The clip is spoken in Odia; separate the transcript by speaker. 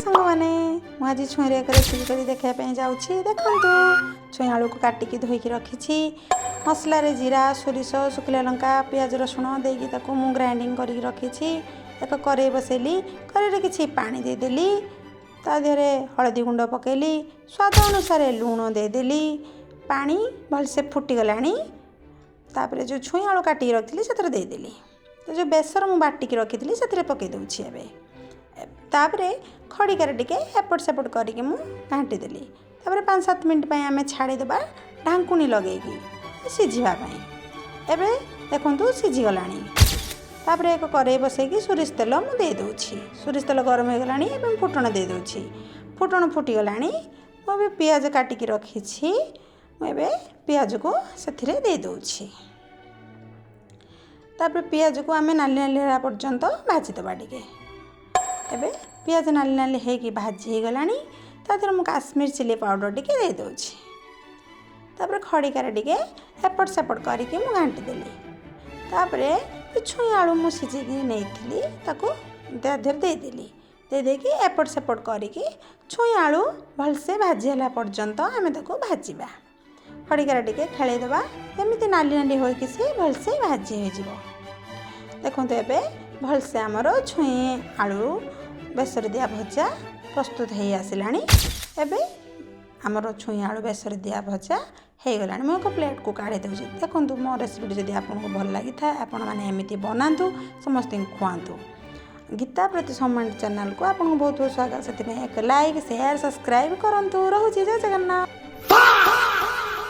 Speaker 1: ସାଙ୍ଗମାନେ, ମୁଁ ଆଜି ଛୁଇଁରେ ଏକ ରେସିପି କରି ଦେଖାଇବା ପାଇଁ ଯାଉଛି। ଦେଖନ୍ତୁ, ଛୁଇଁ ଆଳୁକୁ କାଟିକି ଧୋଇକି ରଖିଛି। ମସଲାରେ ଜିରା, ସୋରିଷ, ଶୁଖିଲା ଲଙ୍କା, ପିଆଜ, ରସୁଣ ଦେଇକି ତାକୁ ମୁଁ ଗ୍ରାଇଣ୍ଡିଙ୍ଗ କରିକି ରଖିଛି। ଏକ କରେଇ ବସେଇଲି। କରେଇରେ କିଛି ପାଣି ଦେଇଦେଲି। ତା ଦେହରେ ହଳଦୀ ଗୁଣ୍ଡ ପକାଇଲି, ସ୍ୱାଦ ଅନୁସାରେ ଲୁଣ ଦେଇଦେଲି। ପାଣି ଭଲସେ ଫୁଟିଗଲାଣି। ତାପରେ ଯେଉଁ ଛୁଇଁ ଆଳୁ କାଟିକି ରଖିଥିଲି, ସେଥିରେ ଦେଇଦେଲି। ତ ଯେଉଁ ବେସର ମୁଁ ବାଟିକି ରଖିଥିଲି, ସେଥିରେ ପକାଇ ଦେଉଛି ଏବେ। ତାପରେ ଖଡ଼ିକାରେ ଟିକେ ଏପଟ ସେପଟ କରିକି ମୁଁ ଘାଣ୍ଟି ଦେଲି। ତାପରେ 5-7 ମିନିଟ୍ ପାଇଁ ଆମେ ଛାଡ଼ିଦେବା ଢାଙ୍କୁଣୀ ଲଗେଇକି ସିଝିବା ପାଇଁ। ଏବେ ଦେଖନ୍ତୁ, ସିଝିଗଲାଣି। ତାପରେ ଏକ କରେଇ ବସେଇକି ସୋରିଷ ତେଲ ମୁଁ ଦେଇଦେଉଛି। ସୋରିଷ ତେଲ ଗରମ ହୋଇଗଲାଣି ଏବଂ ଫୁଟଣ ଦେଇଦେଉଛି। ଫୁଟଣ ଫୁଟିଗଲାଣି। ମୁଁ ଏବେ ପିଆଜ କାଟିକି ରଖିଛି। ମୁଁ ଏବେ ପିଆଜକୁ ସେଥିରେ ଦେଇଦେଉଛି। ତାପରେ ପିଆଜକୁ ଆମେ ନାଲି ନାଲି ହେଲା ପର୍ଯ୍ୟନ୍ତ ଭାଜିଦେବା ଟିକେ। ଏବେ ପିଆଜ ନାଲି ନାଲି ହେଇକି ଭାଜି ହେଇଗଲାଣି। ତା ଦେହରେ ମୁଁ କାଶ୍ମୀର ଚିଲି ପାଉଡ଼ର ଟିକେ ଦେଇଦେଉଛି। ତାପରେ ଖଡ଼ିକାରେ ଟିକେ ଏପଟ ସେପଟ କରିକି ମୁଁ ଘାଣ୍ଟି ଦେଲି। ତାପରେ ଛୁଇଁ ଆଳୁ ମୁଁ ସିଝେଇକି ନେଇଥିଲି, ତାକୁ ତା ଦେହରେ ଦେଇଦେଲି। ଦେଇଦେଇକି ଏପଟ ସେପଟ କରିକି ଛୁଇଁ ଆଳୁ ଭଲସେ ଭାଜି ହେଲା ପର୍ଯ୍ୟନ୍ତ ଆମେ ତାକୁ ଭାଜିବା। ଖଡ଼ିକାରେ ଟିକେ ଖେଳେଇ ଦେବା, ଯେମିତି ନାଲି ନାଲି ହୋଇକି ସେ ଭଲସେ ଭାଜି ହୋଇଯିବ। ଦେଖନ୍ତୁ, ଏବେ ଭଲସେ ଆମର ଛୁଇଁ ଆଳୁ ବେସର ଦିଆ ଭଜା ପ୍ରସ୍ତୁତ ହେଇ ଆସିଲାଣି। ଏବେ ଆମର ଛୁଇଁ ଆଳୁ ବେସର ଦିଆ ଭଜା ହେଇଗଲାଣି। ମୁଁ ଏକ ପ୍ଲେଟ୍କୁ କାଢ଼ି ଦେଉଛି। ଦେଖନ୍ତୁ, ମୋ ରେସିପିଟି ଯଦି ଆପଣଙ୍କୁ ଭଲ ଲାଗିଥାଏ, ଆପଣମାନେ ଏମିତି ବନାନ୍ତୁ, ସମସ୍ତଙ୍କୁ ଖୁଆନ୍ତୁ। ଗୀତା ପ୍ରତି ସମ୍ମାନ ଚ୍ୟାନେଲକୁ ଆପଣଙ୍କୁ ବହୁତ ବହୁତ ସ୍ୱାଗତ। ସେଥିପାଇଁ ଏକ ଲାଇକ୍, ସେୟାର, ସବସ୍କ୍ରାଇବ୍ କରନ୍ତୁ। ରହୁଛି, ଜୟ ଜଗନ୍ନାଥ।